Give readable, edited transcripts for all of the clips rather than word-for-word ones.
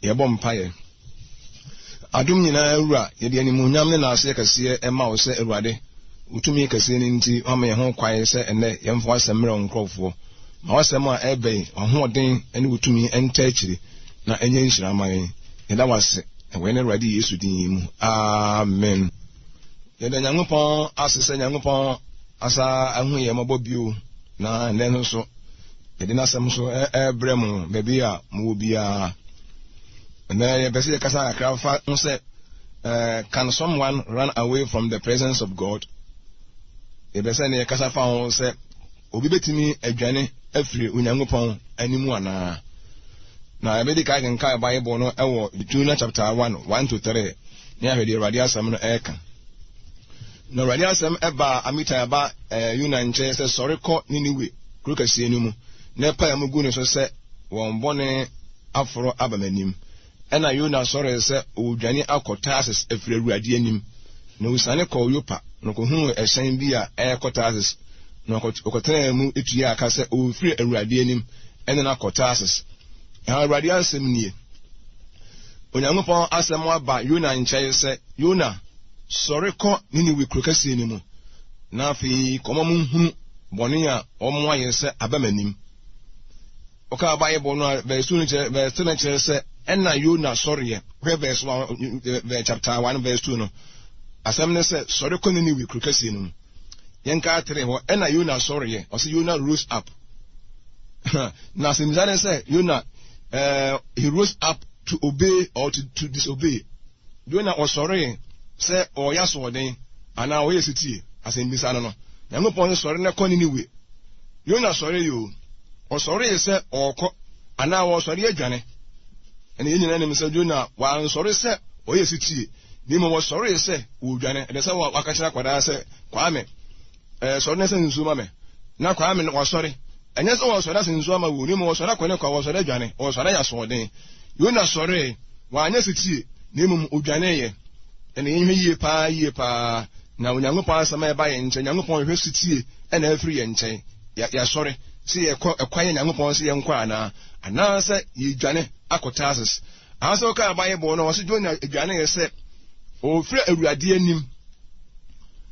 Yɛbɔ mpaeɛ. Adom nyinaa Wura, yɛde animuonyam ne naaseɛ kɛseɛ ma wo sɛ Awurade, wo tumi kɛseɛ no nti woama yɛn ho kwan sɛ ɛnnɛ yɛmfa w'asɛm mmerɛ wo nkurɔfoɔ. Ma w'asɛm a ɛreba yi, w'ahoɔden ne wo tumi ntaa akyire na ɛnyɛ nhyira mma yɛn. Yɛda wo ase wɔ yɛn Awurade Yesu din mu. Amen. Yɛda Nyankopɔn ase sɛ Nyankopɔn asa ahu yɛn mmɔbɔ bio na ɛnnɛ nso yɛde n'asɛm nso ɛrebrɛ mo baabi a mowɔ biara. Ɛnnɛ yɛpɛ sɛ yɛkasa kakra fa ho sɛ can someone run away from the presence of God? Yɛpɛ sɛ ne yɛkasa fa ho sɛ obi bɛtumi adwane afiri Onyankopɔn anim anaa? Na yɛbɛdi kan kenkan Bible no ɛwɔ Jonah chapter 1, 1 to 3 ne ahwɛ deɛ Awurade asɛm no ɛreka. Na Awurade asɛm baa Amitai ba Yona nkyɛn sɛ, Sɔre kɔ Niniwe kuro kɛseɛ no mu, na pae mu gu ne so sɛ wɔn bɔne aforo aba m'anim. Ɛnna Yona sɔree sɛ ɔredwane akɔ Tarsis afiri Awurade anim. Na ɔsiane kɔɔ Yopa, na ɔkɔhunuu ɛhyɛn bi a ɛrekɔ Tarsis, na ɔkɔtenaa mu tuaa ka sɛ ɔrefiri Awurade anim ne no akɔ Tarsis. Na Awurade asɛm nie. Onyankopɔn asɛm aba Yona nkyɛn sɛ, Yona, Sɔre kɔ Niniwe kuro kɛseɛ no mu, na afei kɔma wɔnhunu bɔne a wɔayɛ sɛ aba m'anim. Wokaa Bible no a, verse 2 no kyerɛ, verse 3 no kyerɛ sɛ ɛna Yona sɔreɛ. Hwɛ verse 1, verse chapter 1 verse 2 no. Asɛm ne sɛ, sɔre kɔ Niniwe kuro kɛseɛ no mu. Yɛnkaa 3 hɔ, ɛna Yona sɔreɛ. Ɔsɛ Yona rose up. Na asɛmmisa ne sɛ, Yona, uh, he rose up to obey or to disobey. Yona ɔsɔree sɛ ɔreyɛ asoɔden anaa ɔyɛ setie? Asɛmmisa no no. Nyankopɔn se sɔre na kɔ Niniwe. Yona sɔree oo, ɔsɔree sɛ ɔrekɔ anaa ɔresɔre adwane. Ɛne yɛn nyinaa nim sɛ Yona wansɔre sɛ ɔyɛ setie, na mmom ɔsɔree sɛ ɔredwane. Ɛde sɛ waka kyerɛ akwadaa sɛ, Kwame, ɛɛ sɔre na sɛ nsuo ma me. Na Kwame no wasɔre. Ɛnyɛ sɛ ɔresɔre asɛ nsuo ama wo, na mmom ɔresɔre akɔ ne kwa, ɔresɔre adwane, ɔresɔre ayɛ asoɔden. Yona sɔree, wanyɛ setie, na mmom odwaneeɛ. Ɛnna yɛnhwɛ yie paa yie paa, na Onyankopɔn asɛm a ɛba yɛn nkyɛn, Onyankopɔn hwehwɛ setie na afiri yɛn nkyɛn. Yɛasɔre sɛ yɛkɔ ɛkwan a Nyankopɔn sɛ yɛnkɔ anaa, anaasɛ yɛredwane akɔ Tarsis. Anaasɛ wokaa Bible no, ɔse Jonah dwaneeɛ sɛ ɔrefiri Awurade anim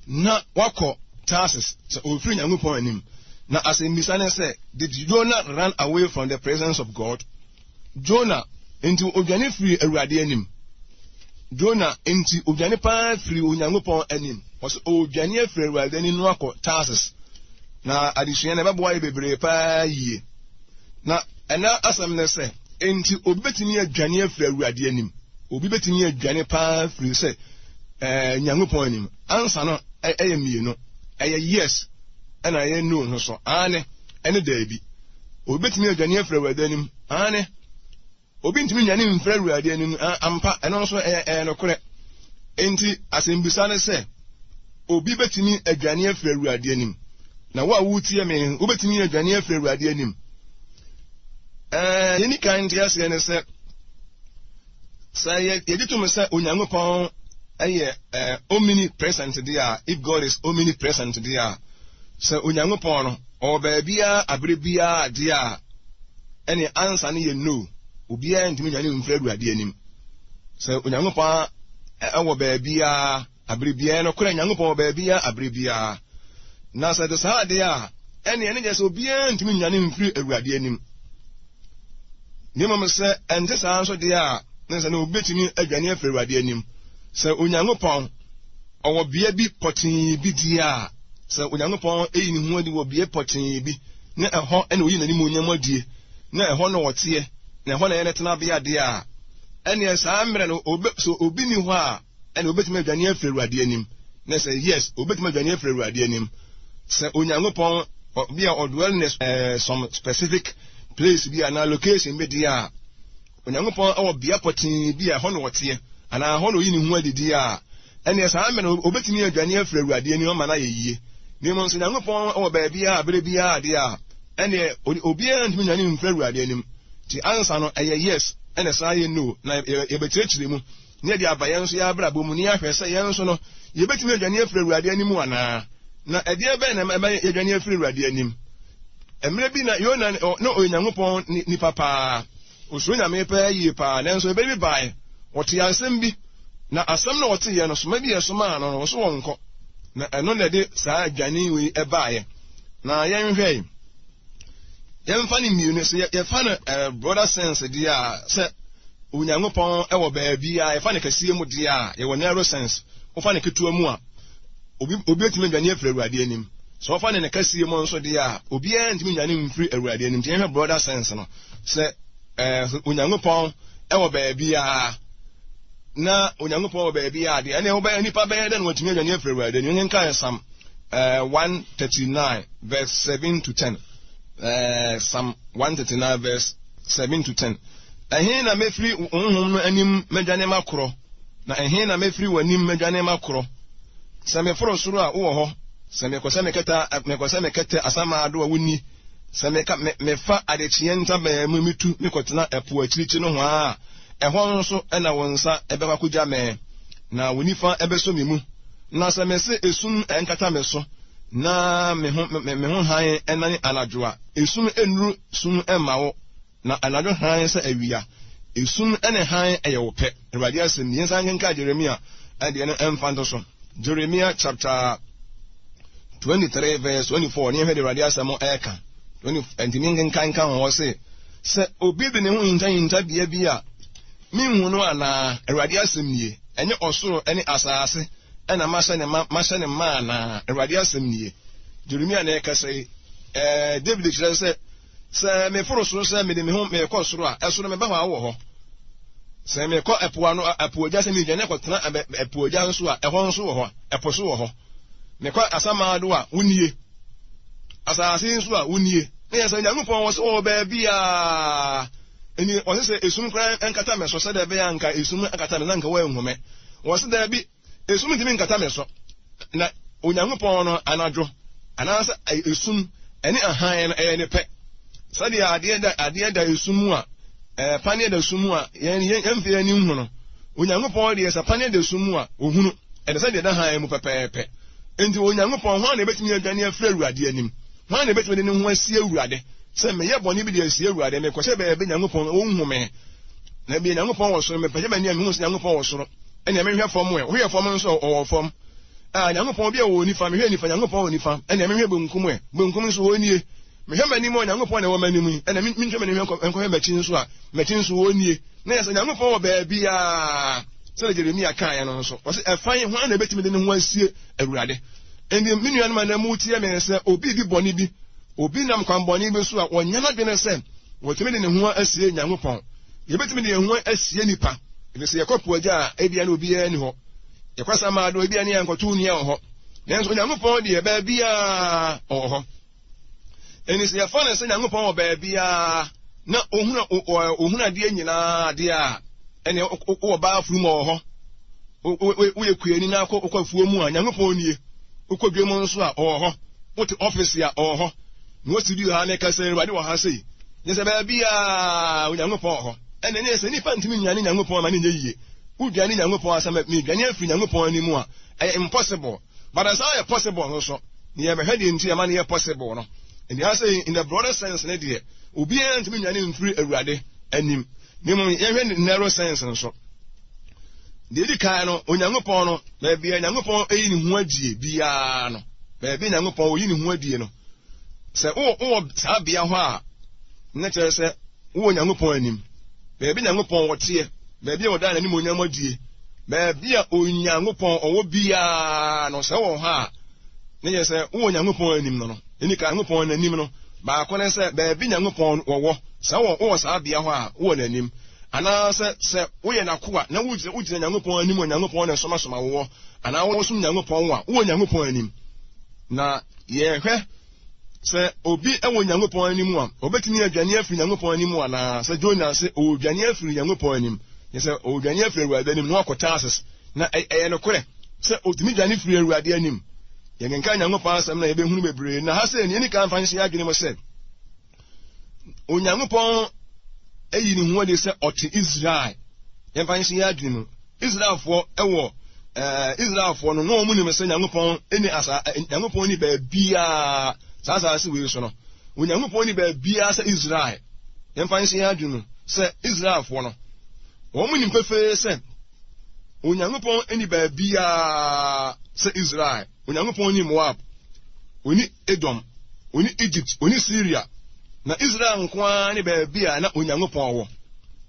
na wakɔ Tarsis, sɛ ɔrefiri Nyankopɔn anim. Na asɛmmisa ne sɛ, did Jonah run away from the presence of God? Jonah, enti odwane firii Awurade anim. Jonah, enti odwane paa firii Onyankopɔn anim. Ɔsɛ ɔredwane afiri Awurade anim no akɔ Tarsis. Na adesua no ɛbɛboa yɛ bebree paa yie. Na ɛna asɛm ne sɛ, enti obi bɛtumi adwane afiri Awurade anim. Obi bɛtumi adwane paa firi sɛ ɛɛ Nyankopɔn anim. Ansa no ɛyɛ mmienu. Ɛyɛ yes ɛna ɛyɛ no nso so. Aane ɛne daabi. Obi betumi adwane afiri Awurade anim? Aane. Obi ntumi nnwane mfiri Awurade anim. Ampa, ɛno nso ɛyɛ ɛyɛ nokorɛ. Enti asɛmmisa ne sɛ, obi betumi adwane afiri Awurade anim? Na wo a woretie me, wobetumi adwane afiri Awurade anim? Ɛɛ, yɛni kan nte aseɛ ne sɛ, sɛ yɛgye tom sɛ Onyankopɔn yɛ ɛɛ omnipresent deɛ a, if God is omnipresent deɛ a, sɛ Onyankopɔn no, Ɔwɔ baabiara abere biara deɛ a, ɛne ansa no yɛ no. Obiara ntumi nnwane mfiri Awurade anim. Sɛ Onyankopɔn wɔ baabiara abere biara, nokorɛ Nyankopɔn wɔ baabiara abere biara. Na sɛ ɛte saa deɛ a, ɛne ɛne kyerɛ sɛ obiara ntumi nnwane mfiri Awurade anim. Na mmom sɛ ɛnte saa nso deɛ a, ne sɛ na obi betumi adwane afiri Awurade anim. Sɛ Onyankopɔn ɔwɔ bea bi pɔtee bi deɛ a, Sɛ Onyankopɔn yi ne ho adi wɔ beae pɔtee bi, na ɛhɔ na oyi n'animuonyam adie, na ɛhɔ na ɔteɛ, na ɛhɔ na ɛyɛ ne tenabea deɛ a, ɛnneɛ saa mmerɛ no, obe, sɛ obi nni hɔ a, ɛnneɛ obetumi adwane afiri Awurade anim. Na sɛ, yes, obetumi adwane afiri Awurade anim. Sɛ Onyankopɔn, bi a ɔdwell in a, some specific place bi anaa location bi deɛ a, Onyankopɔn wɔ bea pɔtee bi a ɛhɔ na ɔteɛ, anaa ɛhɔ na oyi ne ho adi deɛ a, ɛnneɛ saa mmerɛ no ɔbɛtumi adwane afiri Awurade anim ama no ayɛ yie. Na mmom sɛ Onyankopɔn wɔ baabiara berɛ biara deɛ a, ɛnneɛ obiara ntumi nnwane mfiri Awurade anim. Nti ansa no ɛyɛ yes ɛna ɛsan yɛ no, na yɛbɛkyerɛkyerɛ mu na yɛde aba yɛn nso yɛn abrabɔ mu na yɛahwɛ sɛ yɛn nso no yɛbɛtumi adwane afiri Awurade anim anaa. Na ɛdeɛ bɛn na ɛma yɛdwane afiri Awurade anim? Mmerɛ bi na Yona na ɔyɛ Nyankopɔn nipa paa. Osuro Nyame paa yie paa, nanso ɛberɛ bi baeɛ, ɔtee asɛm bi, na asɛm no a ɔteeɛ no, soma bi a ɛsomaa no no, ɔso ɔnkɔ. Na ɛno na ɛde saa adwane wei baeɛ. Na yɛnhwɛ yi, yɛmfa no mmienu, sɛ yɛfa no eh, broader sense deɛ a, sɛ Onyankopɔn wɔ baabi a, yɛfa no kɛseɛ mu deɛ a, yɛwɔ narrow sense. Wofa no ketewa mu a, obi obi atumi adwane afiri Awurade anim. Sɛ wɔfa no ne kɛseɛ mu nso deɛ a, obiara ntumi nnwane mfiri Awurade anim. Nti yɛnhwɛ broader sense no, sɛ eh, Onyankopɔn wɔ baabiara na Onyankopɔn wɔ baabiara deɛ, ɛnna wobɛyɛ nipa bɛyɛ dɛ na watumi adwane afiri Awurade anim. Yɛnkenkan Psalm eh, 139 verse 7 to 10. Eh, Psalm 139 verse 7 to 10. Ɛhe na mɛfiri honhom no anim mɛdwane makorɔ? Na ɛhe na mɛfiri w'anim mɛdwane makorɔ? Sɛ meforo soro a, wowɔ hɔ. Sɛ mekɔ sɛ mekɛtɛ mekɔ sɛ mekɛtɛ asamando a, wonni. Sɛ meka me mefa adekyeɛ ntaban mu metu mekɔtena ɛpo akyirikyiri nohoa a, ɛhɔ nso na wo nsa bɛkɔ akɔgya me, na wo nifa bɛsɔ me mu. Na sɛ mese esum nkata me so, na me ho me me ho hann nnane anadwo a, esum nnuru sum mma wo. Na anadwo hann sɛ awia, esum ne hann yɛ wo pɛ. Awurade asɛm ni. Yɛnsan nkenkan Jeremia deɛ no mfa nto so. Jeremia chapter 23 verse 24. Ne yɛhwɛ deɛ Awurade asɛm ɛreka. Ntumi nkenkan nka ho ɔse, sɛ obi de ne ho hinta hintabea bi a, menhu no anaa? Awurade asɛm nie. Ɛnyɛ ɔsoro ne asaase ɛna mahyɛ ne ma mahyɛ ne ma anaa? Awurade asɛm nie. Jeremia na ɛkasa yi. Ɛɛ David kyerɛ sɛ Sɛ meforo soro sɛ mede me ho merekɔ soro a, ɛso no meba hɔ a wowɔ hɔ. Sɛ mekɔ ɛpo ano, ɛpo agya sɛ meredwane akɔtena ɛpo agya nso a, ɛhɔ nso wɔ hɔ, ɛpo so wɔ hɔ. Mekɔ asamando a, wonie. Asase nso a, wonie. Na yɛ sɛ Onyankopɔn wɔ sɛ wɔ baabiara. Ɛni wɔse sɛ esum koraa nkata me so sɛdeɛ ɛbɛyɛ a nka esum akata me na nka wɔanhu me. Wɔse daabi. Esum ntumi nkata me so. Na Onyankopɔn no anadwo anaasɛ esum ɛne ahan no ɛyɛ ne pɛ. Sɛdeɛ adeɛ da adeɛ da esum mu a ɛɛ paneɛ da sum mu a yɛn yɛn yɛmfa yɛn ani nhu no. Onyankopɔn deɛ sɛ paneɛ da sum mu a ohunu. Ɛte sɛ deɛ ɛda hann mu pɛpɛɛpɛ. Enti Onyankopɔn hwan na ebetumi adwane afiri Awurade anim? Hwan na ebetumi de ne ho asie Awurade? Sɛ meyɛ bɔne bi de asie Awurade, mekɔhyɛ baabi Nyankopɔn onhu me. Na ebia Nyankopɔn wɔ soro, mepɛ sɛ m'ani a mehu sɛ Nyankopɔn wɔ soro. Ɛnna menhwɛ fam ɛ, wohwɛ fam nso ɔwɔ fam. Ah, Nyankopɔn bi a ɔwɔ nifa, mehwɛ nifa, Nyankopɔn wɔ nifa. Ɛnna menhwɛ benkum ɛ, benkum nso hɔ nie. Mehwɛ m'anim a, Nyankopɔn na ɛwɔ m'anim yi. Ɛnna menhwɛ m'anim nkɔhwɛ m'akyi nso a, m'akyi nso hɔ nie. Na yɛ sɛ Nyankopɔn wɔ baabiara, sɛdeɛ Jeremia kaeɛ no nso. Ɔse, ɛfa yi, hwan na ɛbɛtumi de ne ho asie Awurade? Enti me nuanom a na motie me sɛ obi di bɔne bi, obi nam kwanbɔne bi so a, ɔnyɛ n'adwene sɛ wɔtumi de ne ho asie Nyankopɔn. Yɛbɛtumi de yɛn ho asie nnipa, ɛfiri sɛ yɛkɔ po agya a, ebia na obiara nni hɔ. Yɛkɔ asamado, ebia ne yɛnkɔto onua wɔ hɔ. Nanso Onyankopɔn deɛ, baabiara ɔwɔ hɔ. Ɛnti sɛ yɛfa no sɛ Nyankopɔn wɔ baabiara na ohunu ohunu adeɛ nyinaa adeɛ a, ɛnna wowɔ baafuru mu ɔwɔ hɔ. Woyɛ kuani na akɔ wokɔ afuo mu a, Nyankopɔn nie. Wokɔ dwam nso a, ɔwɔ hɔ. Wote ɔfisi a, ɔwɔ hɔ. Mewɔ studio ha meka sɛ Awurade wɔ ha sei. Nyɛ sɛ baabiara Onyankopɔn wɔ hɔ. Ɛnna ɛnyɛ sɛ nnipa ntumi nnwane Nyankopɔn ma no nyɛ yie. Wodwane Nyankopɔn asɛm a, medwane afiri Nyankopɔn anim a, ɛyɛ impossible. But ɛsan yɛ possible nso so. Na yɛbɛhwɛ deɛ nti ɛma no yɛ possible no. Nti ha sɛ in the broader sense ne deɛ, obiara ntumi nnwane mfiri Awurade anim. Na mmom yɛhwɛ ne narrow sense nso. Deɛ ɛdi kan no, Onyankopɔn no, baabi a Nyankopɔn yi ne ho adie biara no, baabi a Nyankopɔn oyi ne ho adie no, Sɛ wowɔ wowɔ saa bea hɔ a, na kyerɛ sɛ wowɔ Nyankopɔn anim. Baabi Nyankopɔn wɔteɛ, baabi a wɔda n'animuonyam adie, baabi a Onyankopɔn ɔwɔ biara no, sɛ wowɔ hɔ a, na kyerɛ sɛ wowɔ Nyankopɔn anim no no. Ɛni ka Nyankopɔn n'anim no, baako ne sɛ baabi Nyankopɔn wɔwɔ, sɛ wowɔ wowɔ saa bea hɔ a, wowɔ n'anim. Anaasɛ sɛ woyɛ n'akoa na wogyina wogyina Nyankopɔn anim a Nyankopɔn na ɛsomasoma wowɔ, anaa wosom Nyankopɔn a, wowɔ Nyankopɔn anim. Na yɛhwɛ sɛ obi wɔ Nyankopɔn anim a, obetumi adwane afiri Nyankopɔn anim anaa? Sɛ Jonah sɛ ɔredwane afiri Nyankopɔn anim, yɛ sɛ ɔredwane afiri Awurade anim na wakɔ Tarsis. Na ɛyɛ nokorɛ sɛ otumi dwane firi Awurade anim. Yɛkenkan Nyankopɔn asɛm na yɛbɛhunu bebree. Na ha sɛ nea kan fa nhyɛ adwene mu sɛ Onyankopɔn ayi ne ho adi sɛ ɔte Israel. Yɛmfa nhyɛ yɛn adwene mu. Israelfoɔ wɔ ɛɛ Israelfoɔ no na wɔn nim sɛ Nyankopɔn ni asa Nyankopɔn ni baabiara saa asase wei so no. Onyankopɔn ni baabiara sɛ Israel. Yɛmfa nhyɛ yɛn adwene mu. sɛ Israelfoɔ no, wɔn nim pefee sɛ Onyankopɔn nni baabiara sɛ Israel. Onyankopɔn nni Moab, onni Edom, onni Egypt, onni Syria. Na Israel nko ara ne baabi a na Onyankopɔn wɔ.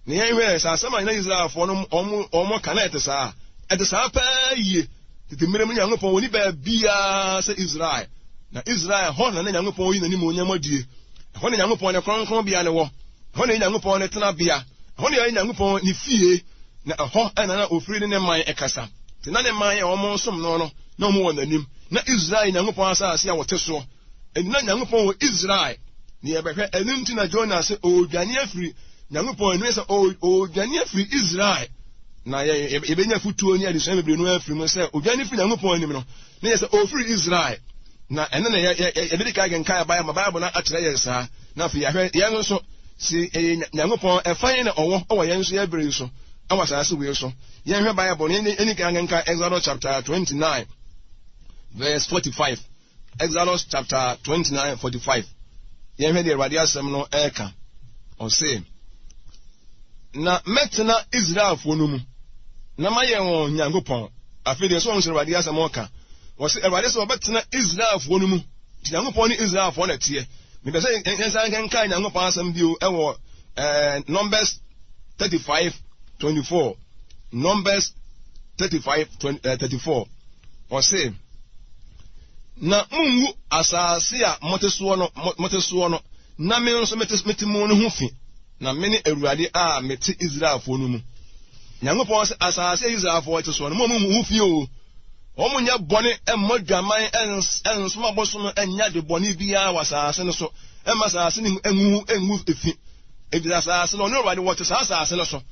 Na yɛnhwɛ sɛ asɛm a na Israelfoɔ no wɔn wɔn ka na ɛte saa. Ɛte saa paa yie. Tete mmerɛ mu Nyankopɔn onni baabiara sɛ Israel. Na Israel hɔ na na Nyankopɔn yi n'animuonyam adie. Ɛhɔ na Nyankopɔn ne kronkronbea no wɔ. Ɛhɔ na ɛyɛ Nyankopɔn ne tenabea. Ɛhɔ na ɛyɛ Nyankopɔn ne fie. Na ɛhɔ na na ofiri ne ne man kasa. Nti na ne man a wɔsom no no, na wɔwɔ n'anim. Na Israel yɛ Nyankopɔn asase a wɔte soɔ. Enti na Nyankopɔn wɔ Israel. Na yɛbɛhwɛ, ɛno nti na Jonah sɛ ɔredwane afiri Nyankopɔn anim, sɛ ɔredwane afiri Israel. Na yɛbɛnya afutuo ne adesua bebree no afiri mu sɛ ɔdwane firi Nyankopɔn anim no, na yɛ sɛ ɔfiri Israel. Na ɛno na yɛbɛdi kan kenkan Bible ma Bible no akyerɛ yɛn saa. Na afei yɛahwɛ yɛn nso si ɛyɛ Nyankopɔn ɛfa yɛn na ɔwɔ wɔ yɛn nso yɛ bere yi so ɛwɔ asase wei so. Yɛnhwɛ Bible no, yɛni kan kenkan Exodus chapter 29 verse 45. Exodus chapter 29 45. Yɛnhwɛ deɛ Awurade asɛm no ɛreka. Ɔse, na mɛtena Israelfoɔ no mu na mayɛ wɔn Nyankopɔn. Afei deɛ sɛ wɔn sɛ Awurade asɛm ɔka. Wɔse Awurade sɛ ɔbɛtena Israelfoɔ no mu. Nti Nyankopɔn ne Israelfoɔ na ɛteɛ. Mepɛ sɛ yɛnsan nkenkan Nyankopɔn asɛm bio ɛwɔ eh, Numbers 35 24. Numbers 35 20, eh, 34. Ɔse, na mungu asase a mote soɔ no, mote soɔ no, na me nso mete, mete mu no ho fi, na mene Awurade a mete Israelfoɔ no mu. Nyankopɔn sɛ asase a Israelfoɔ te soɔ no, mo mungu ho fi o. Wɔn nyɛ bɔne, mmɔ dwaman, nsom abosom, nyɛ ade bɔne biara wɔ asase no so, mma asase no ngu ngu fi. Efisɛ asase no, ɔne Awurade wɔte saa asase no so.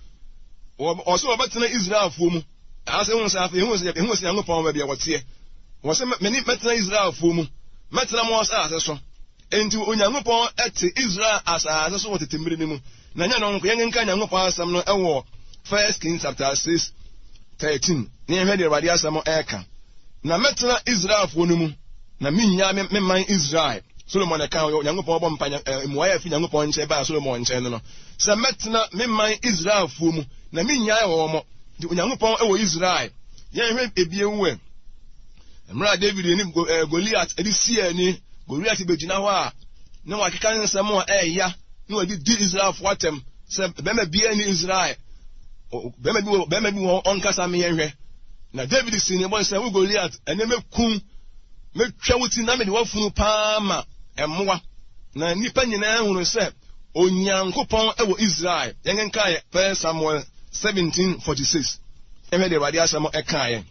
Ɔsɛ wɔbɛtena Israelfoɔ mu. Anaasɛ ehu sɛ afei ehu sɛ ehu sɛ Nyankopɔn baabi a wɔteɛ. Wɔsɛ mene mɛtena Israelfoɔ mu, mɛtena mo asase so. Enti Onyankopɔn te Israel asase so wɔ tete mmere no mu. Na ɛnyɛ no nko, yɛnkenkan Nyankopɔn asɛm no wɔ First Kings chapter 6 13 na yɛnhwɛ deɛ Awurade asɛm ɛreka. Na mɛtena Israelfoɔ no mu, na mennyaa me, me man Israel. Solomon ɛka Onyankopɔn bɔ mpa mmuaeɛ a ɛfiri Nyankopɔn nkyɛn baa Solomon nkyɛn no no, sɛ mɛtena me man Israelfoɔ mu, na mennyae wɔn. Nti Onyankopɔn wɔ Israel. Yɛnhwɛ ebien wɛ. Mmerɛ a David ne Goliat de si ani, Goliat bɛgyina hɔ a, na wakeka nsɛm a ɛɛya na wɔde di Israelfoɔ atɛm sɛ bɛrima biara ni Israel. Bɛrima bi wɔ bɛrima bi wɔ ɔnkasa me yɛnhwɛ. Na David si ne bɔ sɛ wo Goliat, ɛnɛ mɛkum, mɛtwa wo ti na mede wafunu paa ma mmoa. Na nnipa nyinaa hunu sɛ Onyankopɔn wɔ Israel. Yɛnkenkan 1 Samuel 17:46. Yɛnhwɛ deɛ Awurade asɛm ɛkaeɛ.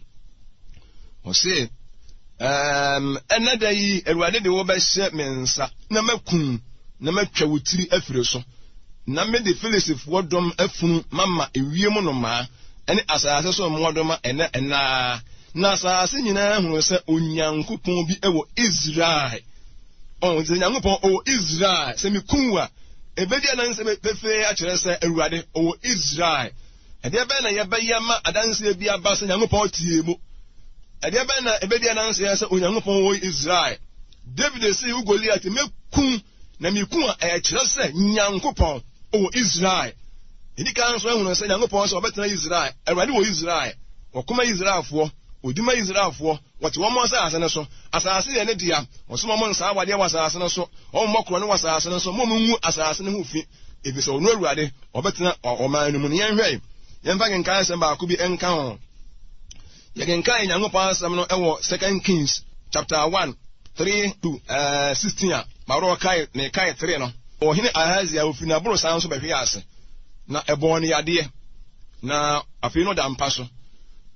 Ɔse, um, ɛnɛ da yi Awurade de wo bɛhyɛ me nsa na makum na matwa wo tiri afiri so na mede Filistifoɔ dɔm afunu mama ewiem nnomaa ne asase so mmoadoma ɛnɛ ɛnaa na asase nyinaa hunu sɛ Onyankopɔn bi wɔ Israel. Ɔn, sɛ Nyankopɔn ɔwɔ Israel, sɛ mekum wo a, ebedi adanse pefee akyerɛ sɛ Awurade ɔwɔ Israel. Ɛdeɛ bɛn na yɛbɛyɛ ma adanseɛ bi aba sɛ Nyankopɔn tie mu? Ɛdeɛ bɛn na ebedi adanseɛ sɛ Onyankopɔn wɔ Israel? David se wo Goliat, mɛkum na meku a ɛkyerɛ sɛ Nyankopɔn ɔwɔ Israel. Yɛdi kan nso ahunu sɛ Nyankopɔn sɛ ɔbɛtena Israel. Awurade wɔ Israel. Ɔko ma Israelfoɔ. Ɔdi ma Israelfoɔ. Wɔte wɔn asase no so. Asase yɛ ne dea. Ɔsoma wɔn nsaa awadeɛ wɔ asase no so. Wɔmmɔ korɔno wɔ asase no so. Mma wɔnngu asase no ho fi, efisɛ ɔno Awurade, ɔbɛtena ɔman no mu. Na yɛnhwɛ, yɛmfa kenkan asɛm baako bi nka ho. Yɛkenkan Nyankopɔn asɛm no wɔ Second Kings chapter 1, 3 to 16 a, baworɔ kae, mekae 3 no. Ɔhene Ahasia ofiri n'aborosan so bɛhwee ase, na ɛbɔɔ no yadeɛ, na afei no ɔda mpa so.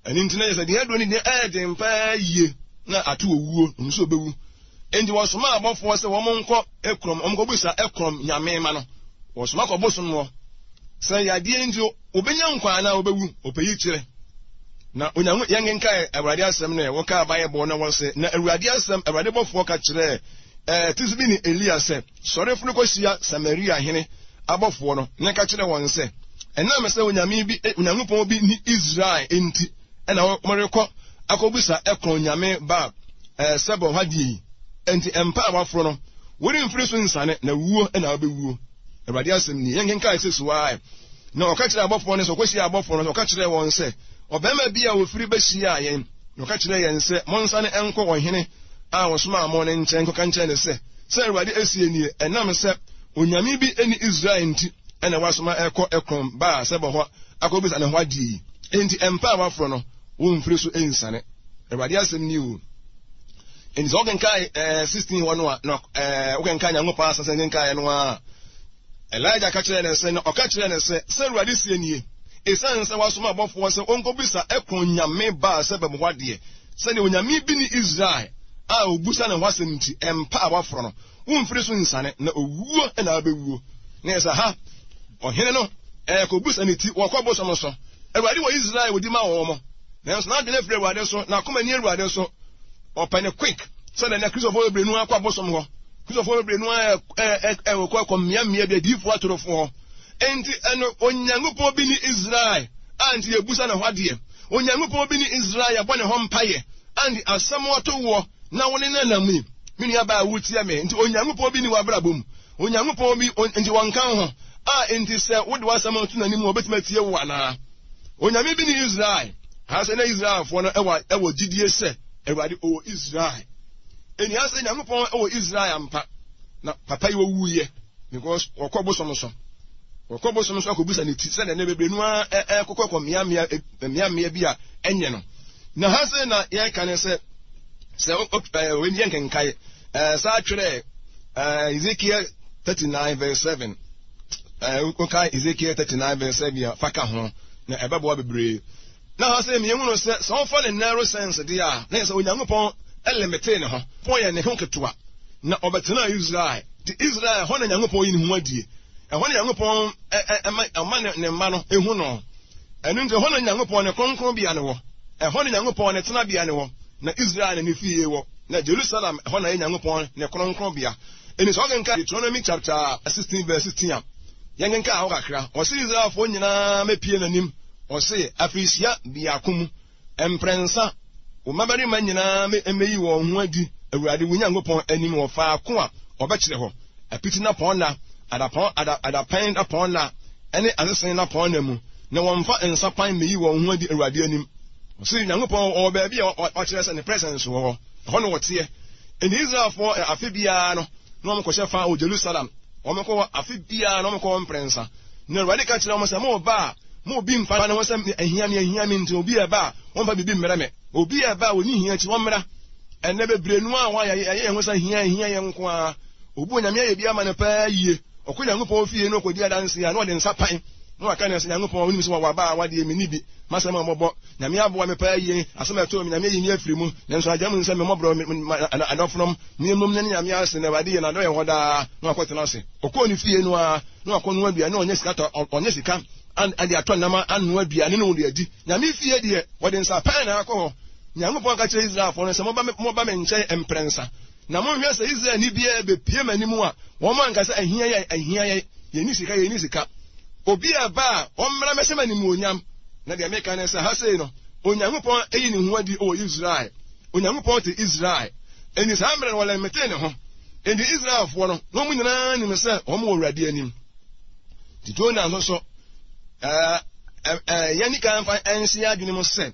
Ɛno nti na yɛ sɛ deɛ aduro ne deɛ ɛyɛ den paa yie na ato owuo, ɔno nso ɔbɛwu. Enti wɔsomaa abɔfoɔ sɛ wɔn nkɔ Ekron, wɔn nkɔbisa Ekron nyame ma no. Wɔsoma kɔ bosom hɔ sɛ yadeɛ nti obɛnya nkwa anaa obɛwu, ɔpɛ yi kyerɛ. Na Onyanko yɛn kenkae Awurade asɛm no ɛ, wɔkaa Bible na wɔse, na Awurade asɛm, Awurade bɔfoɔ ka kyerɛɛ ɛɛ Tisbini Elia sɛ, Sɔre foro kɔhyia Samaria hene abɔfoɔ no, na ka kyerɛ wɔn sɛ, Ɛnam sɛ onyame bi, Onyankopɔn bi nni Israel nti na morekɔ akɔbisa Ekron nyame Baal Sebul hɔ adeɛ yi. Enti mpa a woaforo no, woremfiri so nsiane, na wuo na wobɛwuo. Awurade asɛm ni. Yɛnkenkan sɛ suae. Na ɔka kyerɛɛ abɔfoɔ no sɛ, ɔkɔhyiaa abɔfoɔ no, ɔka kyerɛɛ wɔn sɛ, Ɔbarima bi a ɔfiri bɛhyiaa yɛn, na ɔka kyerɛɛ yɛn sɛ, 'Monsane nkɔ ɔhene a ɔsomaa mo no nkyɛn nkɔka nkyerɛ no sɛ, Sɛ Awurade seɛ nie, Ɛnam sɛ onyame bi nni Israel nti na woasoma rekɔ Ekron Baal-Seba hɔ akɔbisa ne hɔ adeɛ yi, enti mpa a woaforɔ no, woremfiri so nsiane. Awurade asɛm nie o. Enti sɛ wokenkan eh, 16 hɔ no a, na eh, wokenkan Nyankopɔn asɛm sɛ nkenkaeɛ no a, Elijah ka kyerɛɛ no sɛ, na ɔka kyerɛɛ no sɛ, sɛ Awurade seɛ nie, esiane sɛ woasoma abɔfoɔ sɛ wɔnkɔbisa Ekron nyame Baal-Sebub hɔ adeɛ, sɛdeɛ onyame bi ne Israel a ɔbusa ne ho asɛm nti, mpa a woaforɔ no, womfiri so nsiane, na owuo na wobɛwuo. Na yɛ sɛ ha, ɔhene no ɛrekɔbusa ne ti, wɔkɔ bosom so. Awurade wɔ Israel wɔdi ma wɔn, nanso n'adwene afiri Awurade so, n'akoma ni Awurade so. Ɔpɛ ne quick, sɛdeɛ na Kristofoɔ bebree no akɔ abosom hɔ. Kristofoɔ bebree no ɛkɔ ɛkɔ mmeammea bi adiyifoɔ atorofoɔ hɔ. Enti ɛno Onyankopɔn bi ne Israel a nti yɛbusa ne hɔ adeɛ. Onyankopɔn bi ne Israel yɛbɔ ne hɔ mpaeɛ. Andi asɛm ato woɔ na wo ne no nam yi. Me nua baa wotie me. Nti Onyankopɔn bi ni w'abrabɔ mu. Onyankopɔn bi nti wɔnka wo ho a nti sɛ wode w'asɛm to n'anim a ɔbɛtumi atie wo anaa? Onyame bi ne Israel. Ha sɛ na Israelfoɔ no ɛwɔ ɛwɔ gyidie sɛ Awurade ɔwɔ Israel. Ɛni ha sɛ Nyankopɔn ɛwɔ Israel ampa. Na papa yi wɔwuiɛ because wɔkɔ bosom so. Wɔkɔ bosom so akɔbisa ne ti sɛdeɛ ne bebree no ara ɛkokɔ kɔ mmeammea mmeammea bi a ɛnyɛ no. Na ha sɛ na yɛka ne sɛ sɛ wei yɛ nkenkae saa twerɛ Ezekiel 39 verse 7 woka Ezekiel 39 verse 7 a fa ka ho na ɛbɛboa bebree. Na ha sɛ mmienu no sɛ sɛ wɔfa ne narrow sense deɛ a na yɛ sɛ Onyankopɔn limitee ne ho. Pɔn yɛ ne ho ketewa na ɔbɛtenaa Israel. Nti Israel hɔ na Nyankopɔn yi ne ho adie. Ɛhɔ na Nyankopɔn ɛma ɔma ne mma no ehu no. Ɛno nti ɛhɔ na Nyankopɔn ne kronkronbea no wɔ. Ɛhɔ na Nyankopɔn ne tenabea no wɔ. Na Israel na ne fie wɔ. Na Jerusalem ɛhɔ na ɛyɛ Nyankopɔn ne kronkronbea. Enti sɛ wokenkan Deuteronomy chapter 16 verse 16 a, yɛnkenkan hɔ kakra. Ɔse Israelfoɔ nyinaa mɛpie n'anim. Ɔse afirihyia biako mu, mprɛnsa, wo mmabarima nyinaa mɛyi wɔn ho adi Awurade wo Nyankopɔn anim wɔ faako a ɔbɛkyerɛ hɔ, apiti nnapɔnna, adapɔn, ada, adapɛn nnapɔnna, ne asese nnapɔnna mu, na wɔmfa nsa pan mmeyi wɔn ho adi Awurade anim. Ɔse Nyankopɔn ɔwɔ baabi a ɔkyerɛ sɛ ne presence wɔ hɔ, ɛhɔ na ɔteɛ. Enti Israelfoɔ afe biara no, na wɔkɔhyɛ fa wɔ Jerusalem. Wɔkɔ hɔ afe biara na wɔkɔ hɔ mprɛnsa. Na Awurade ka kyerɛ wɔn sɛ, Moreba a, mo obi mfa ne ho sɛ ahia me, ahia me nti, obi a ɛba a, wɔmfa biribi mmrɛ me. Obi a ɛba a ɔnni hia akyi, wɔmmra. Ɛnnɛ bebree no a wɔayɛ yɛayɛ yɛn ho sɛ hia ahia yɛn nko ara. Obi wɔ Nyame ayɛ bi ama no paa yie. Ɔkɔ Nyankopɔn fie na ɔkɔdi adanse a, na ɔde nsa pan na waka ne sɛ, Nyankopɔn, wonim sɛ waba a wadeɛ menni bi. M'asɛm a mɔbɔ. Nyame aboa me paa yie. Asɛm a ɛtoo me, Nyame ayi me afiri mu. Nanso agya mu nsɛm, me mmɔborɔ, me, me, adɔfonom, me mmom ne Nyame ase, na Awurade yɛ n'adɔeɛ hɔ daa. Na wakɔtena ase. Ɔkɔɔ ne fie no ara, na wakɔnoa aduane, na ɔnyɛ sika tɔ, ɔnyɛ sika de atɔ nam anoa aduane na ɔde adi. Nyame fie deɛ, wɔde nsa pɛn na akɔ hɔ. Nyankopɔn ka kyerɛɛ Israelfoɔ no sɛ, Moba, moba me nkyɛn mprɛnsa, na monhwɛ sɛ Israelni biara bɛpue m'anim a, wɔn anka sɛ, Ahia yɛn, ahia yɛn, yɛnni sika, yɛnni sika. Obi a ɛba a, ɔmmra mmɛhyɛ me animuonyam. Na deɛ meka ne sɛ, ha sei no, Onyankopɔn ayi ne ho adi wɔ Israel. Onyankopɔn te Israel. Enti saa mmerɛ no, wɔlɛmetee ne ho. Enti Israelfoɔ no, na wɔn nyinaa nim sɛ wɔn wɔ Awurade anim. Nti Jonah nso so, ɛɛ, ɛɛ, yɛn kan fa nsi adwene mu sɛ,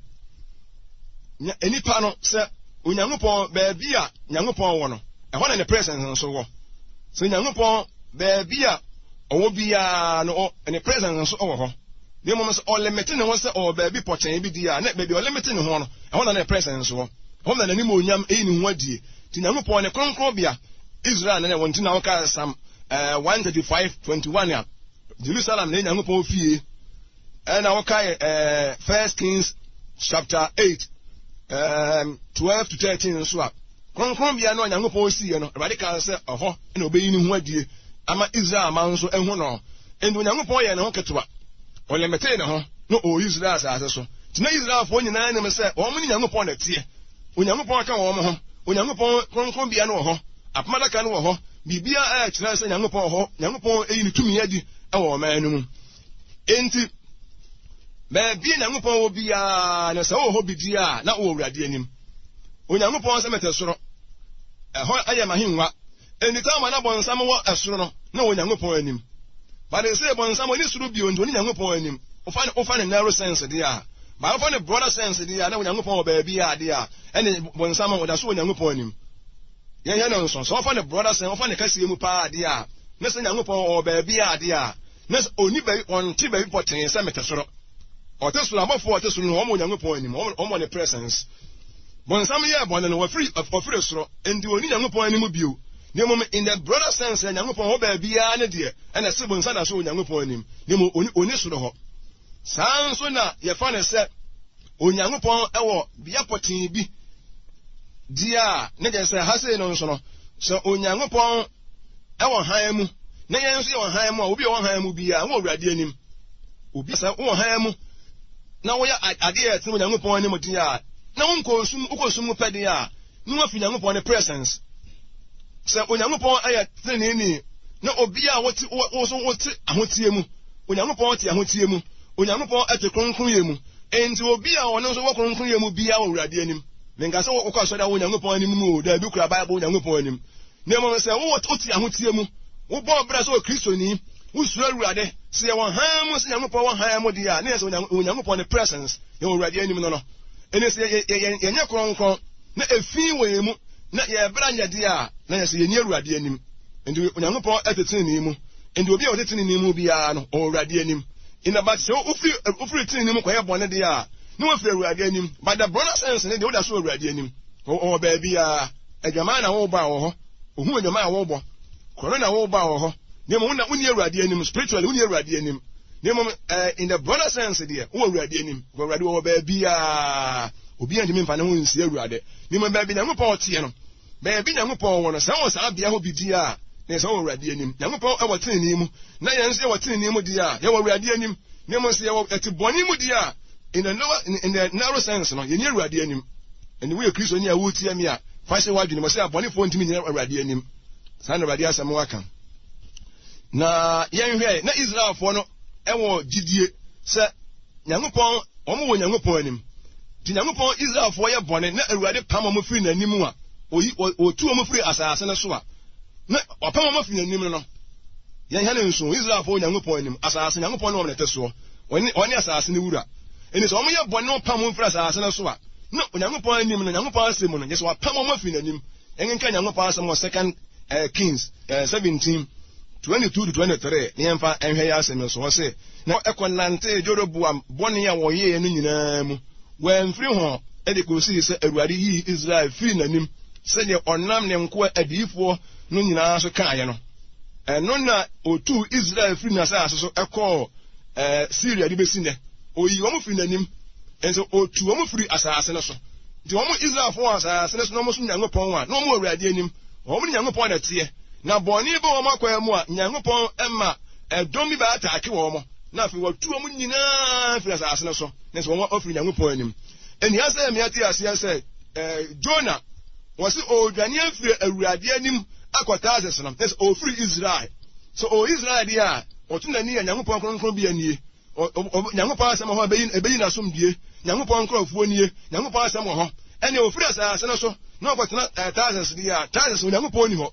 nnipa no sɛ Onyankopɔn baabi a Nyankopɔn wɔ no, ɛhɔ na ne presence nso wɔ. Sɛ Nyankopɔn baabi a ɔwɔ biara no, ne presence nso wɔ hɔ. Na mmom sɛ ɔlimite ne ho sɛ ɔwɔ baabi pɔkyɛn bi di a, na baabi a ɔlimite ne ho no, ɛhɔ na ne presence wɔ. Ɛhɔ na n'animuonyam yi ne ho adie. Nti Nyankopɔn ne kronkronbea, Israel na ɛwɔ nti na woka Psalm 135:21 a, Jerusalem na Nyankopɔn fie. Ɛna wokae First Kings chapter 8 12 to 13 nso a, kronkronbea no a Nyankopɔn siiɛ no, Awurade kaa sɛ ɛhɔ na ɔbɛyi ne ho adie ama Israel man nso ahu no. Enti Onyankopɔn yɛɛ ne ho ketewa, ɔlɛmɛtee ne ho na ɔwɔ Israel asase so. Nti na Israelfoɔ nyinaa nim sɛ wɔn ne Nyankopɔn na ɛteɛ. Onyankopɔn ka wɔn ho. Onyankopɔn kronkronbea no wɔ hɔ. Apam adaka no wɔ hɔ. Biribiara a ɛkyerɛ sɛ Nyankopɔn wɔ hɔ. Nyankopɔn ayi ne tumi adi wɔ ɔman no mu. Enti, baabi a Nyankopɔn wɔ biara no, sɛ wowɔ hɔ bi di a, na wowɔ Awurade anim. Onyankopɔn sɛ mete soro, ɛhɔ yɛ m'ahengua. Enti tam a na bɔnsam wɔ soro no, na ɔwɔ Nyankopɔn anim. But sɛ bɔnsam ɔni soro bio nti ɔni Nyankopɔn anim. Wofa ne wofa ne narrow sense deɛ a, but wofa ne broader sense deɛ a na Onyankopɔn wɔ baabi a deɛ a ɛne bɔnsam ɔda so wɔ Nyankopɔn anim. Yɛnyɛ no nso sɛ wofa ne broader sense, wofa ne kɛseɛ mu paa deɛ a na sɛ Nyankopɔn ɔwɔ baabi a deɛ a na sɛ ɔni baabi ɔnte baabi pɔtee sɛ mete soro. Ɔte soro abɔfoɔ a ɔte soro no wɔn wɔ Nyankopɔn anim, wɔn wɔ ne presence. Bɔnsam yɛɛ bɔne no wafiri ɔfiri soro nti ɔni Nyankopɔn anim bio. Na mmom in the broader sense sɛ Nyankopɔn wɔ baabiara ne deɛ ɛna ɛse bonsam da so wɔ Nyankopɔn anim na mmom ɔni ɔni soro hɔ. Saa nso na yɛfa no sɛ Onyankopɔn wɔ bea pɔtee bi deɛ a ne kyerɛ sɛ ha sei no nso no sɛ Onyankopɔn wɔ hann mu na yɛn nso yɛwɔ hann mu a obi a ɔwɔ hann mu biara wɔ Awurade anim. Obi sɛ wowɔ hann mu na woyɛ adeɛ a ɛtene wɔ Nyankopɔn anim deɛ a na wonkɔ sum wokɔ sum mu pɛ deɛ a na wafi Nyankopɔn ne presence. Sɛ Onyankopɔn yɛ teneneeni na obi a wote wo so wote ahoteɛ mu, Onyankopɔn te ahoteɛ mu, Onyankopɔn te kronkronyɛ mu. Enti obi a ɔno nso wɔ kronkronyɛ mu biara wɔ Awurade anim. Menka sɛ wokɔ asɔre a wɔ Onyankopɔn anim mu o, daabi kura Bible Onyankopɔn anim. Na mmom sɛ wowɔ wote ahoteɛ mu, wobɔ bra sɛ Okristoni, wosuro Awurade, sɛ yɛwɔ hann mu sɛ Nyankopɔn wɔ hann mu deɛ a, na yɛ sɛ Onyankopɔn ne presence, yɛwɔ Awurade anim no no. Ɛne sɛ yɛnyɛ kronkron na efi wɔ yɛn mu na yɛn bra nyɛ deɛ a, na yɛ sɛ yɛnni Awurade anim. Nti Onyankopɔn te tenenee mu. Nti obi a ɔte tenenee mu biara no, ɔwɔ Awurade anim. In but sɛ wofiri wofiri tenenee mu kɔyɛ bɔne deɛ a, na wafiri Awurade anim. But the broader sense ne deɛ woda so wɔ Awurade anim. Ɔwɔ baabiara. Adwaman na wobɔ a wɔ hɔ. Ohun adwaman a wobɔ. Korɔno na wobɔ a wɔ hɔ. Na mmom wonna wonni Awurade anim spiritually wonni Awurade anim. Na mmom eh, in the broader sense deɛ wowɔ Awurade anim. Awurade wɔwɔ baabiara. Obiara ntumi mfa ne ho nsie Awurade. Na mmom baabi Nyankopɔn teɛ no, baabi Nyankopɔn wɔ no, sɛ wɔ saa bea hɔ bi di a, na sɛ wɔ Awurade anim. Nyankopɔn wɔ tenenee mu, na yɛn nso yɛwɔ tenenee mu deɛ a, yɛwɔ Awurade anim. Na mmom sɛ yɛwɔ yɛte bɔne mu deɛ a, in the lower, in the narrow sense no, yɛnni Awurade anim. Ɛnde woyɛ Kristoni a woretie me a, fa hyɛ w'adwene mu sɛ abɔnefoɔ ntumi nnyina Awurade anim. Saa na Awurade asɛm aka. Na yɛnhwɛ, na Israelfoɔ no wɔ gyidie sɛ Nyankopɔn, wɔn wɔ Nyankopɔn anim. Nti Nyankopɔn Israelfoɔ yɛ bɔne na Awurade pam wɔn firi n'anim a, oyi, wɔtu wɔn firi asase no so a, na wapam wɔn afiri n'anim no no. Yɛnhwɛ no nso, Israelfoɔ wɔ Nyankopɔn anim, asase, Nyankopɔn ne wɔn na ɛte soɔ, wɔne, wɔne asase no wura. Ɛnti sɛ wɔyɛ bɔne na wɔpam wɔn firi asase no so a, na Onyankopɔn anim no, Nyankopɔn asɛm mu no, gye sɛ wapam wɔn afiri n'anim. Yɛnkenkan Nyankopɔn asɛm wɔ Second eh, Kings eh, 17, 22 to 23, na yɛmfa nhwɛ yɛ asɛm no so. Ɔse, Na ɛkɔnantee Jeroboam bɔne a wɔyɛeɛ no nyinaa mu, wamfiri ho de kɔsii sɛ Awurade yii Israel firii n'anim sɛdeɛ ɔnam ne nkoa adiyifoɔ no nyinaa so kaeɛ no. Ɛno na ɔtuu Israel firii n'asase so kɔɔ eh, Siria de bɛsi nnɛ. Ɔyii wɔn firii n'anim, nso ɔtuu wɔn firii asase no so. Nti wɔn Israelfoɔ wɔ asase no so na wɔsom Nyankopɔn a, na wɔn wɔ Awurade anim. Wɔn ne Nyankopɔn na ɛteɛ. Na bɔne ba wɔn akwan mu a, Nyankopɔn ma ɛdɔm bi bɛataake wɔn, na afei wɔatu wɔn nyinaa firi asase no so, na sɛ wɔn afiri Nyankopɔn anim. Ɛnhia sɛ mmea te aseɛ sɛ eh, Jona, wɔse ɔredwane afiri Awurade anim akɔ Tarsis no, na sɛ ɔfiri Israel. Sɛ ɔwɔ Israel deɛ a, ɔto n'ani a Nyankopɔn kronkron bea nie. Nyankopɔn asɛm wɔ hɔ a ɛbɛyi n'asomdue. Nyankopɔn nkurɔfoɔ nie. Nyankopɔn asɛm wɔ hɔ. Ɛnneɛ ɔfiri asase no so na ɔkɔtena eh, Tarsis deɛ a, Tarsis Onyankopɔn ni hɔ.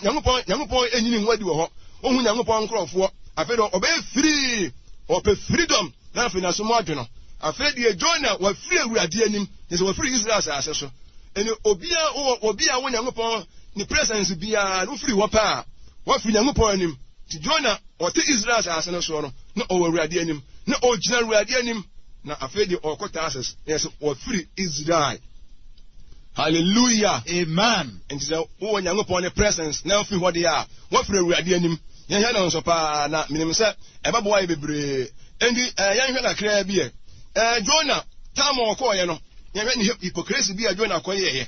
Nyankopɔn, Nyankopɔn enyi ne ho adi wɔ hɔ. Ohu Nyankopɔn nkurɔfoɔ. Afei deɛ ɔbɛyɛ firii. Ɔpɛ freedom. Na afei n'aso mu adwo no. Afei deɛ Jonah wafiri Awurade anim. Kyerɛ sɛ wafiri Israel asase so. Ɛne obiara wɔ obi a wɔ Nyankopɔn ne presence biara no wofiri hɔ pɛ a, wafiri Nyankopɔn anim. Nti Jonah ɔte Israel asase no soɔ no, na ɔwɔ Awurade anim. Na ɔgyina Awurade anim. Na afei deɛ ɔrekɔ Tarsis. Na yɛ sɛ wafiri Israel. Hallelujah. Amen. Nti sɛ wowɔ Nyankopɔn ne presence na wofiri hɔ deɛ a, woafiri Awurade anim. Yɛnhwɛ no nso paa na menim sɛ ɛbɛboa yɛ bebree. Enti eh, yɛnhwɛ kakraa bi ɛ. Eh, Jonah, tam a ɔkɔɔyɛ no, yɛnhwɛ ne hypocrisy bi a Jonah kɔyɛeɛ.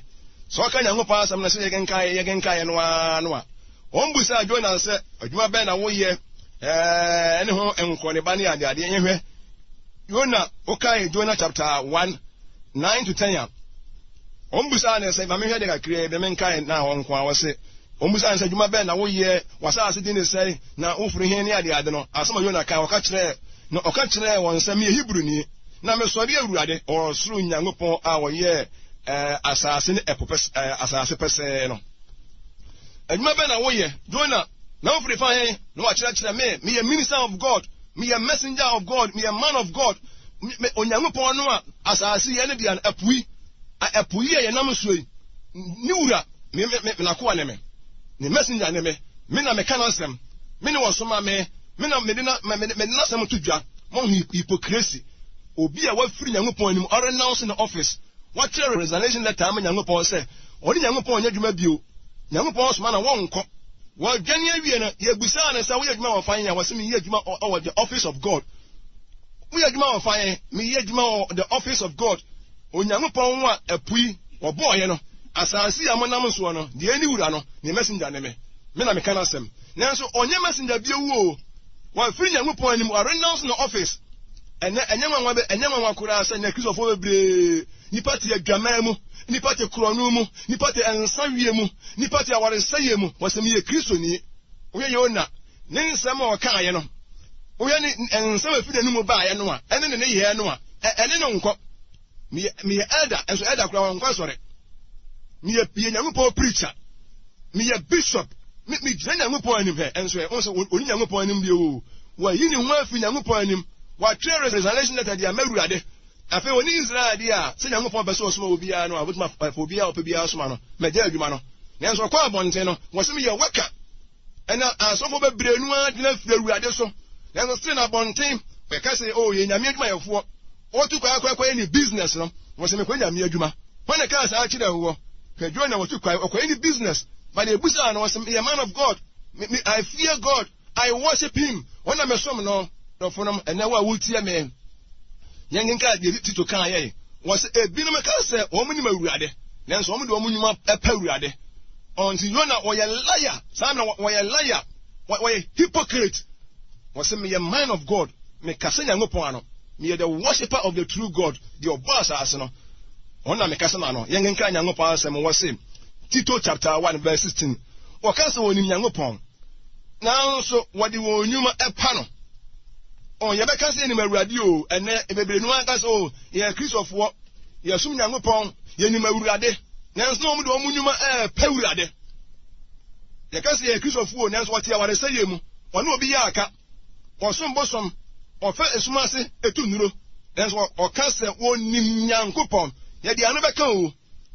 Sɛ ɔka Nyankopɔn asɛm no sɛ yɛkenkaeɛ yɛkenkaeɛ no ara no a, wɔn busaa Jonah sɛ, adwuma bɛn na woyɛ eh, ɛne ho nkɔneba ne adeadeɛ. Yɛnhwɛ Jonah, wokae Jonah chapter 1, 9 to 10 a, wɔn busaa no sɛ, ma menhwɛ de kakraa bi, menkae na hɔ nko a, wɔse, wɔn busaa no sɛ, adwuma bɛn na woyɛ, w'asase din ne sɛn, na wofiri he ne adeade no. Asɛm a Yona kae, ɔka kyerɛɛ, na ɔka kyerɛɛ wɔn sɛ, meyɛ Hebroni, na mesɔre Awurade, ɔsoro Nyankopɔn a ɔyɛɛ eh, asase ne ɛpo pɛs, eh, asase pɛsɛɛ no. Adwuma bɛn na woyɛ? Jona. Na wofiri fa he? Na wakyerɛkyerɛ me, meyɛ minister of God, meyɛ messenger of God, meyɛ man of God. Me, Onyankopɔn no a asase yi ɛne dea no, ɛpo yi, ɛpo yi a yɛnam soɔ yi, ne wura, me, me, me, n'akoa ne me, ne messenger ne me, me na meka n'asɛm, me ne wɔsoma me, me na mede na, me, mede n'asɛm to dwa. Mohu hypocrisy. Obi a wafiri Nyankopɔn anim, ɔrenounce ne office, watwerɛ resignation letter ama Nyankopɔn sɛ ɔne Nyankopɔn nyɛ adwuma bio. Nyankopɔn soma no a wɔnkɔ. Wɔdwane awie no, yɛbisaa no sɛ woyɛ adwuma wɔ fa he a? Ɔse meyɛ adwuma wɔ the office of God. Woyɛ adwuma wɔ fa he? Meyɛ adwuma wɔ the office of God. Onyankopɔn ho a apui, wɔbɔɔyɛ no, asase yi a monam soɔ no, deɛ ɛne wura no, ne messenger ne me. Me na meka n'asɛm. Nanso ɔnyɛ messenger bio o. Wafiri Nyankopɔn anim, wa-renounce ne office. Ɛnɛ, ɛnyɛ nwanwa bɛ, ɛnyɛ nwanwa koraa sɛ nnɛ Kristofoɔ bebree, nnipa te adwaman mu, nnipa te korɔno mu, nnipa te nsaweɛ mu, nnipa te awaresɛeɛ mu, wɔsɛ meyɛ Kristoni. Wohwɛ Yona, ne nsɛm a ɔkaeɛ no, wohwɛ ne nsɛm a ɛfiri n'anum baeɛ no a, ɛne ne nneyɛɛ no a, ɛne no nkɔ. Meyɛ, meyɛ elder, nso elder koraa wɔnkɔ asɔre. Meyɛ, meyɛ Nyankopɔn preacher. Meyɛ bishop. Me, megyina Nyankopɔn anim hɛ, nso ɛ, wɔn sɛ wɔnni Nyankopɔn anim deɛ o. Wɔayi ne ho afiri Nyankopɔn anim. Wɔatwerɛ resignation letter de ama Awurade. Afei wɔne Israel deɛ a, sɛ Nyankopɔn pɛ sɛ ɔsoma obiara no a, ɔbɛtumi afa obiara a ɔpɛ biara asoma no. Magya adwuma no. Nanso ɔkɔ abɔnten no, wɔse meyɛ worker. Ɛna asɔfoɔ bebree no ara gyina firi Awurade so. Nanso still na abɔnten, wɔka sɛ, oh, yɛ Nyame adwumayɛfoɔ. Ɔtu kwan akɔ akɔyɛ ne business no, wɔse mekɔyɛ Nyame adwuma. Hwan na ɛkaa saa kyerɛɛ woɔ? Hwɛ Jonah wɔtu kwan ɔkɔyɛ ne business, but yɛbusaa no ɔse meyɛ man of God, me, me, I fear God, I worship him, ɔno na mesom no. Dɔfonom, ɛnɛ wo a wotie me, yɛnkenkan deɛ Tito kaa yɛe. Wɔse ebinom ka sɛ wɔn nim Awurade, nanso wɔn de wɔn nnwuma pɛ Awurade. Ɔnti Yona wɔyɛ liar, saa mmerɛ wɔyɛ liar, wɔyɛ hypocrite. Wɔse meyɛ man of God, mekasa Nyankopɔn ano. Meyɛ the worshipper of the true God, deɛ ɔbɔɔ asase no, ɔno na mekasa ma no. Yɛnkenkan Nyankopɔn asɛm, wɔse, Tito chapter 1 verse 16, wɔka sɛ wɔnim Nyankopɔn, nanso wɔde wɔn nnwuma ɛpa no. Oh, yɛbɛka sɛ yɛnim Awurade o, ɛnɛ bebree no ara ka sɛ o, yɛyɛ Kristofoɔ, yɛsom Nyankopɔn, yɛnim Awurade, nanso na wɔn de wɔn nnwuma ɛɛpɛ Awurade. Yɛka sɛ yɛyɛ Kristofoɔ o, nanso wɔte awaresɛeɛ mu, wɔne obi yɛ aka. Ɔsom bosom, ɔfa esum ase tu nnuro, nanso ɔka sɛ onim Nyankopɔn. Yɛde ano bɛka o.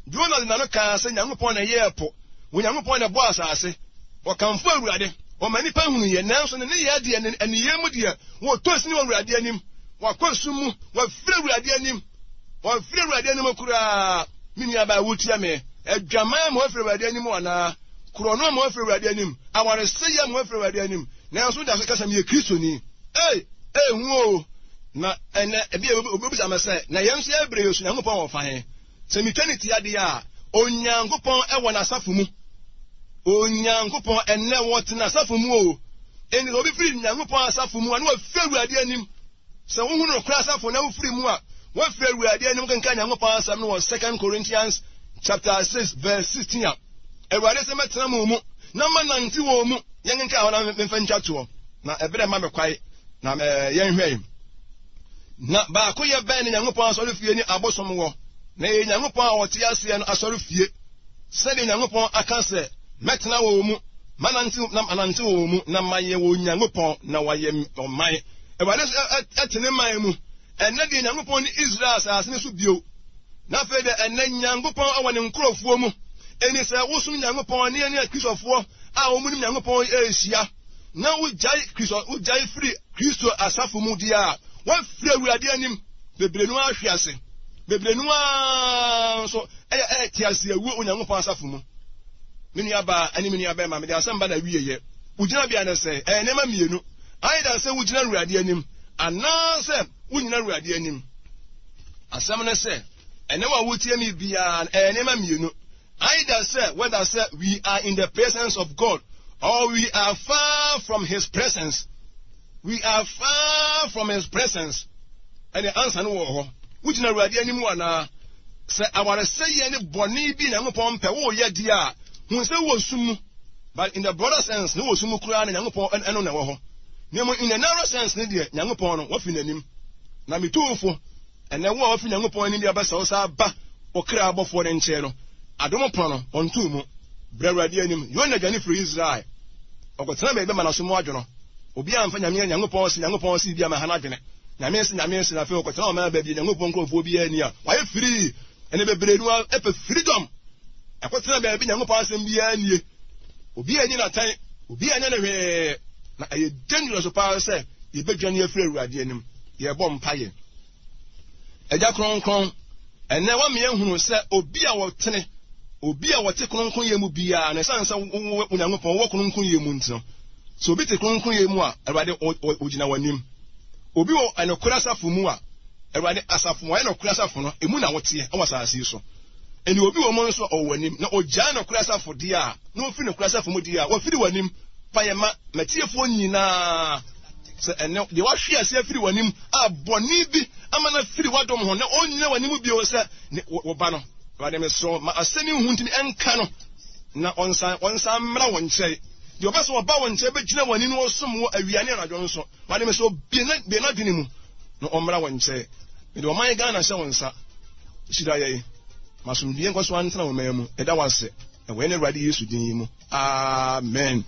Jonah de n'ano kaa sɛ Nyankopɔn na ɛyɛɛ po, Onyankopɔn na ɛbɔɔ asase. Ɔkamfo Awurade, ɔma nnipa hunuiɛ, nanso ne nneyɛɛ deɛ, ne nneyɛɛ mu deɛ, wɔtɔ sini wɔ Awurade anim. Wakɔ sum mu, wafiri Awurade anim. Wafiri Awurade anim koraa. Me nuabaa, wotia me. Adwaman ama wafiri Awurade anim anaa? Korɔno ama wafiri Awurade anim? Awaresɛeɛ ama wafiri Awurade anim? Nanso woda so ka sɛ, 'Meyɛ Kristoni. Ei, ehu oo! Na ɛnnɛ, ebia obi bebisa me sɛ, 'Na yɛn nso yɛn bere yi so, Nyankopɔn wɔ fa he? Sɛ mitwa ne ti ade a, Onyankopɔn wɔ n'asafo mu. Onyankopɔn, ɛnnɛ wɔte n'asafo mu oo. Enti sɛ obi firi Nyankopɔn asafo mu a, na wafiri Awurade anim. Sɛ wohu nokorɛ asafo na wofiri mu a, woafiri Awurade anim. Kenkan Nyankopɔn asɛm no wɔ Second Corinthians chapter 6 verse 16 a, Awurade sɛ mɛtena mo mu na manante wɔn mu. Yɛnkenkan hɔ na memfa ntwa toɔ, na ɛberɛ mma me kwae na yɛnhwɛ. Na baakoyɛ bɛn ne Nyankopɔn asɔrefie ne abosom wɔ? Na ɛyɛ Nyankopɔn a ɔte aseɛ no asɔrefie, sɛdeɛ Nyankopɔn aka sɛ, Mɛtena wɔn mu, manante na manante wɔn mu, na mayɛ wɔn Nyankopɔn, na wɔayɛ me ɔman. Awurade nso te ne man mu. Ɛnnɛ deɛ Nyankopɔn ne Israel asase no so bio. Na afei deɛ ɛnnɛ Nyankopɔn wɔ ne nkurɔfoɔ mu. Enti sɛ wosom Nyankopɔn ne yɛne Akristofoɔ a wɔn nim Nyankopɔn rehyia na wogyae Kristo wogyae firi Kristo asafo mu deɛ a, woafiri Awurade anim. Bebree no ara hwe ase. Bebree no ara nso ɛyɛ ɛte ase awuo Onyankopɔn asafo mu. Me nuabaa ne me nuabɛrima, mede asɛm ba na awieɛ. Wo gyinabea ne sɛn? Ɛyɛ nneɛma mmienu. Either sɛ wogyina Awurade anim anaasɛ wonnyina Awurade anim. Asɛm ne sɛ, ɛnɛ wo a wotie me biara no, ɛyɛ nneɛma mmienu. Either sɛ, whether sɛ we are in the presence of God or we are far from his presence. We are far from his presence. Ɛne ansa no wɔ hɔ. Wogyina Awurade anim anaa? Sɛ awaresɛeɛ ne bɔne bi Nyankopɔn mpɛ woyɛ deɛ a, hu sɛ wowɔ sum mu. But in the broader sense no wɔ sum mu koraa na Nyankopɔn ɛno na ɛwɔ hɔ. Na mmom in the narrow sense no deɛ Nyankopɔn no wafi n'anim. Na metu wo fo ɛnɛ wo a wafi Nyankopɔn anim de abɛsɛ wo saa ba wo kra bɔfoɔ no nkyɛn no, adom pono no ɔntoo mu. Brɛ Awurade anim. Yona dwane firi Israel. Ɔkɔtena baabi ma n'aso mu adwo no. Obiara mfa Nyame Nyankopɔn se Nyankopɔn se bi ama ha n'adwene. Nyame se Nyame se na afei ɔkɔtena ɔman baabi a Nyankopɔn nkurɔfoɔ biara nni a wayɛ firii. Ɛnɛ bebree no ara pɛ freedom. Ɛkɔtena baabi Nyankopɔn asɛm biara nnie. Obiara nyi n'atɛn, obiara nyɛ no hwee. Na ɛyɛ dangerous paa sɛ yɛbɛdwane afiri Awurade anim. Yɛrebɔ mpaeɛ. Agya Kronkron, ɛnnɛ woama yɛahunu sɛ obi a ɔtene, obi a ɔte kronkronyɛ mu biara no, ɛsiane sɛ wowɔ Onyankopɔn, wowɔ kronkronyɛ mu nti no, sɛ obi te kronkronyɛ mu a, Awurade, ogyina w'anim. Obi wɔ nokorɛ asafo mu a, Awurade, asafo, wɔayɛ nokorɛ asafo no, emu na woteɛ wɔ asase yi so. Ɛne obi wɔ mu nso a ɔwɔ w'anim, na ogyae nokorɛ asafo deɛ a, na ofiri nokorɛ asafo mu deɛ a, wafiri w'anim. Fa yɛ ma m'atiefoɔ nyinaa. Sɛ ɛnnɛ, deɛ wahwe ase afiri w'anim a bɔne bi ama no afiri w'adom ho na ɔnnyina w'anim bio sɛ ne wo ba no, Awurade, mesrɛ wo, ma asɛm yi ho ntumi nka no na ɔnsan, ɔnsan mmra wo nkyɛn. Deɛ ɔpɛ sɛ ɔba wo nkyɛn bɛgyina w'anim na ɔsom wo awia ne anadwo nso, Awurade, mesrɛ wo, bue na, bue n'adwene mu na ɔmmra wo nkyɛn. Mede ɔman Ghana hyɛ wo nsa. Hyira yɛn. Ma asomdwoeɛ nkɔ so antena wo man mu. Yɛda wo ase wɔ yɛn Awurade Yesu din yi mu. Amen.